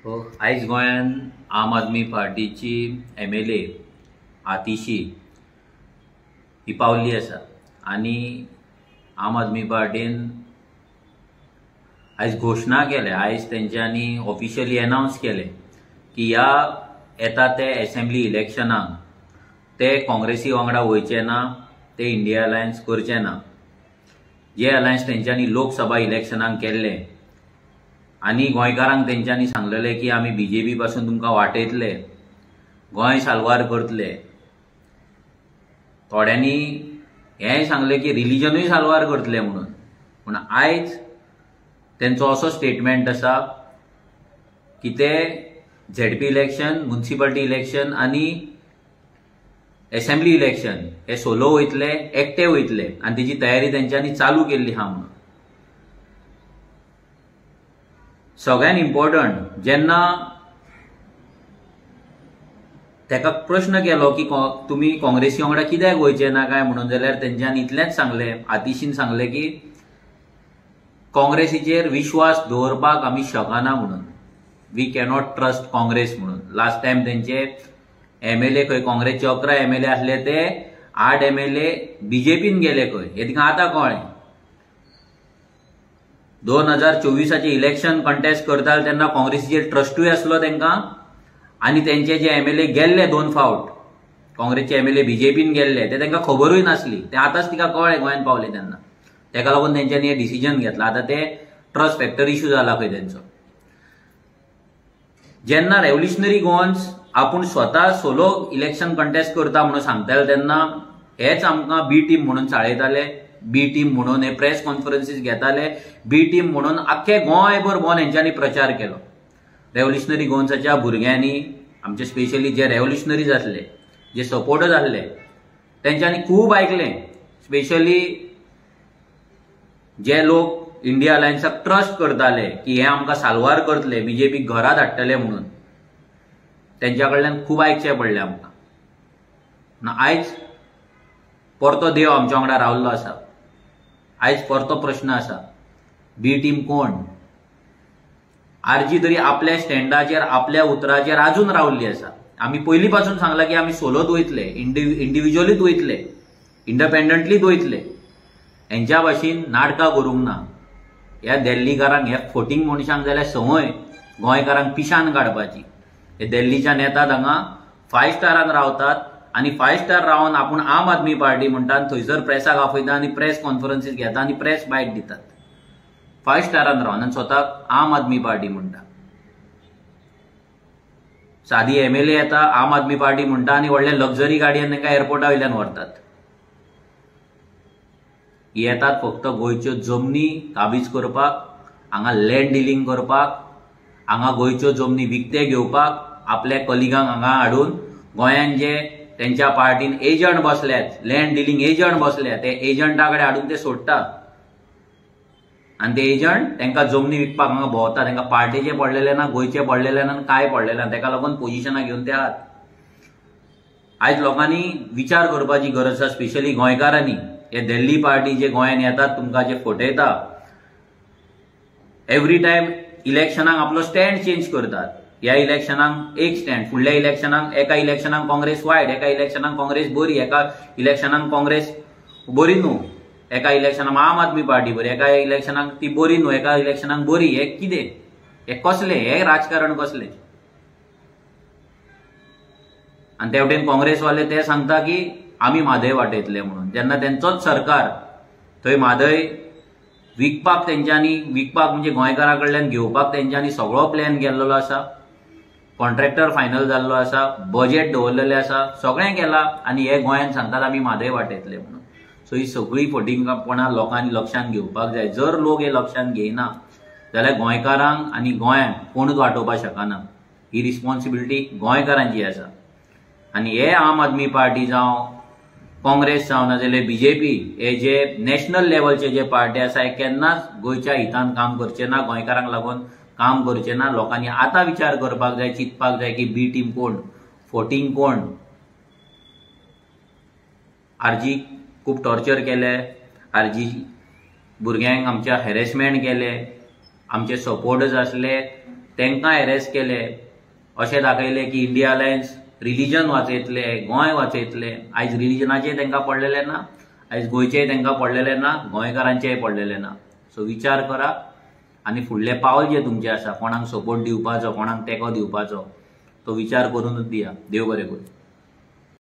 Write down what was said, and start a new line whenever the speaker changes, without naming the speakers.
आयज गोंयान आम आदमी पार्टीची MLA Atishi ही पावल्ली आसा आनी आम आदमी पार्टीन आयज घोशणा केल्या, आयज तेंच्यांनी ऑफिशियली अनावन्स केलें की ह्या येता ते एसेंब्ली इलेक्शनाक ते काँग्रेसी वांगडा वयचे ना, ते इंडिया अलायन्स करचे ना. जे अलायन्स तेंच्यांनी लोकसभा इलेक्शनाक केल्ले आनी गोंयकारांक तेंच्यांनी सांगलेलें की आमी बीजेपी पासून तुमकां वाटयतले, गोंय साल्वार करतले. थोड्यांनी हेंय सांगलें की रिलिजनूय साल्वार करतले म्हणून. पूण आयज तेंचो असो स्टेटमेंट आसा की ते झेडपी इलेक्शन, म्युनिसिपालिटी इलेक्शन आनी एसेंब्ली इलेक्शन हे सोलो वयतले, एकटे वयतले आनी तेजी तयारी तेंच्यांनी चालू केल्ली आहा म्हणून. सगळ्यान इम्पॉर्टंट, जेन्ना तेका प्रश्न केलो की तुमी काँग्रेसी वांगडा कित्याक वयचे ना काय म्हणून, जाल्यार तेंच्यांनी इतलेंच सांगलें, आतिशीन सांगलें की काँग्रेसीचेर विश्वास दवरपाक आमी शकना म्हणून, we cannot trust Congress म्हणून. लास्ट टायम तेंचे MLA खंय काँग्रेसचे 11 MLA आसले, ते 8 MLA बीजेपीन गेले खंय, हें तिका आतां कळ्ळें. 2024 इलेक्शन कंटेस्ट करताले तेन्ना काँग्रेसीचेर ट्रस्टूय आसलो तेंकां आनी तेंचे जे MLA गेल्ले 2 फावट काँग्रेसचे MLA बीजेपीन गेल्ले ते तेंकां खबरूय नासली, ते आतांच तिका कळ्ळें गोंयांत पावले तेन्ना. तेका लागून तेंच्यांनी हें डिसिजन घेतलां. आतां ते ट्रस्ट फॅक्टर इश्यू जाला खंय तेंचो. जेन्ना रेव्होल्युशनरी गोवन्स आपूण स्वता सोलो इलेक्शन कंटेस्ट करता म्हणून सांगताले तेन्ना हेच आमकां बी टीम म्हणून चाळयताले, बी टीम म्हणून हे प्रेस कॉन्फरन्सीस घेताले, बी टीम म्हणून आख्खे गोंयभर भोंवन हेंच्यांनी प्रचार केलो. रेव्होल्युशनरी गोवन्साच्या भुरग्यांनी, आमचे स्पेशली जे रेव्होल्युशनरीज आसले, जे सपोर्टर्स आसले, तेंच्यांनी खूब आयकलें. स्पेशली जे लोक इंडिया अलायन्साक ट्रस्ट करताले की हे आमकां साल्वार करतले, बीजेपी घरा धाडटले म्हणून, तेंच्या कडल्यान खूब आयकचें पडलें आमकां. आयज परतो देव आमच्या वांगडा रावल्लो आसा. आयज परतो प्रश्न आसा, बी टीम कोण? आरजी तरी आपल्या स्टँडाचेर, आपल्या उतराचेर आजून रावल्ली आसा. आमी पयलीं पासून सांगलां की आमी सोलोत वयतले, इंडिविज्युअलीच वयतले, इंडिपेंडंटलीच वयतले. हेंच्या भाशेन नाटकां करूंक ना. ह्या दिल्लीकारांक, ह्या फोटींग मनशांक जाल्यार संवय गोंयकारांक पिशान काडपाची. हे दिल्लीच्यान येतात हांगा 5 स्टारान रावतात आनी 5 स्टार रावन आपूण आम आदमी पार्टी म्हणटात, थंयसर प्रेसाक आपयता आनी प्रेस कॉन्फरन्सीस घेता आनी प्रेस बायट दितात. 5 स्टारान रावन आनी स्वताक आम आदमी पार्टी म्हणटा. सादी MLA येता आम आदमी पार्टी म्हणटा आनी व्हडले लक्झरी गाडयेन तांकां एअरपोर्टा वयल्यान व्हरतात. येतात फक्त गोंयच्यो जमनी काबीज करपाक, हांगा लँड डिलींग करपाक, हांगा गोंयच्यो जमनी विकते घेवपाक, आपल्या कलिगांक हांगा हाडून गोंयांत जे तेंच्या पार्टीन एजंट बसल्यात, लँड डिलींग एजंट बसल्यात, ते एजंटा कडेन हाडून ते सोडटात आनी ते एजंट तेंकां जमनी विकपाक हांगा भोंवता. तेंकां पार्टीचें पडलेलें ना, गोंयचें पडलेलें ना, कांय पडलेलें ना, तेका लागून पोजिशनां घेवन ते आहात. आयज लोकांनी विचार करपाची गरज आसा, स्पेशली गोंयकारांनी. हे दिल्ली पार्टी जे गोंयांत येतात तुमकां जे फटयता, एवरी टायम इलेक्शनाक आपलो स्टँड चेंज करतात. ह्या इलेक्शनाक एक स्टँड, फुडल्या इलेक्शनाक, एका इलेक्शनाक काँग्रेस वायट, एका इलेक्शनाक काँग्रेस बरी, एका इलेक्शनाक काँग्रेस बरी न्हू, एका इलेक्शनाक आम आदमी पार्टी बरी, एका इलेक्शनाक ती बरी न्हू, एका इलेक्शनाक बरी. हें कितें? हें कसलें? हें राजकारण कसलें? आनी ते वटेन काँग्रेसवाले ते सांगता की आमी म्हादय वाटयतले म्हणून, जेन्ना तेंचोच सरकार थंय म्हादय विकपाक, तेंच्यांनी विकपाक म्हणजे गोंयकारां कडल्यान घेवपाक तेंच्यांनी सगळो प्लॅन केल्लो आसा, कॉन्ट्रॅक्टर फायनल जाल्लो आसा, बजेट दवरलेलें आसा, सगळें केलां आनी हे गोंयांत सांगतात आमी म्हादय वाटयतले म्हणून. सो ही सगळीं फटींगपणां लोकांनी लक्षांत घेवपाक जाय. जर लोक हे लक्षांत घेयना जाल्यार गोंयकारांक आनी गोंयांक कोणूच वाटोवपाक शकना. ही रिस्पॉन्सिबिलिटी गोंयकारांची आसा. आनी हे आम आदमी पार्टी जावं, काँग्रेस जावं, नाजाल्यार बीजेपी, हे जे नॅशनल लेवलचे जे पार्टी आसा हे केन्नाच गोंयच्या हितान काम करचे ना, गोंयकारांक लागून काम करचे ना. लोकांनी आतां विचार करपाक जाय, चिंतपाक जाय की बी टीम कोण, फोटींग कोण. आरजी खूब टॉर्चर केले, आरजी भुरग्यांक आमच्या हॅरेसमेंट केले, आमचे सपोर्टर्स आसले तांकां एरेस्ट केले, अशें दाखयलें की इंडिया अलायन्स रिलिजन वाचयतले, गोंय वाचयतले. आयज रिलिजनाचें तांकां पडलेलें ना, आयज गोंयचेंय तांकां पडलेलें ना, गोंयकारांचेंय पडलेलें ना. सो विचार करा आनी फुडलें पावल जें तुमचें आसा, कोणाक सपोर्ट दिवपाचो, कोणाक तेंको दिवपाचो, तो विचार करूनच दिया. देव बरें करूं.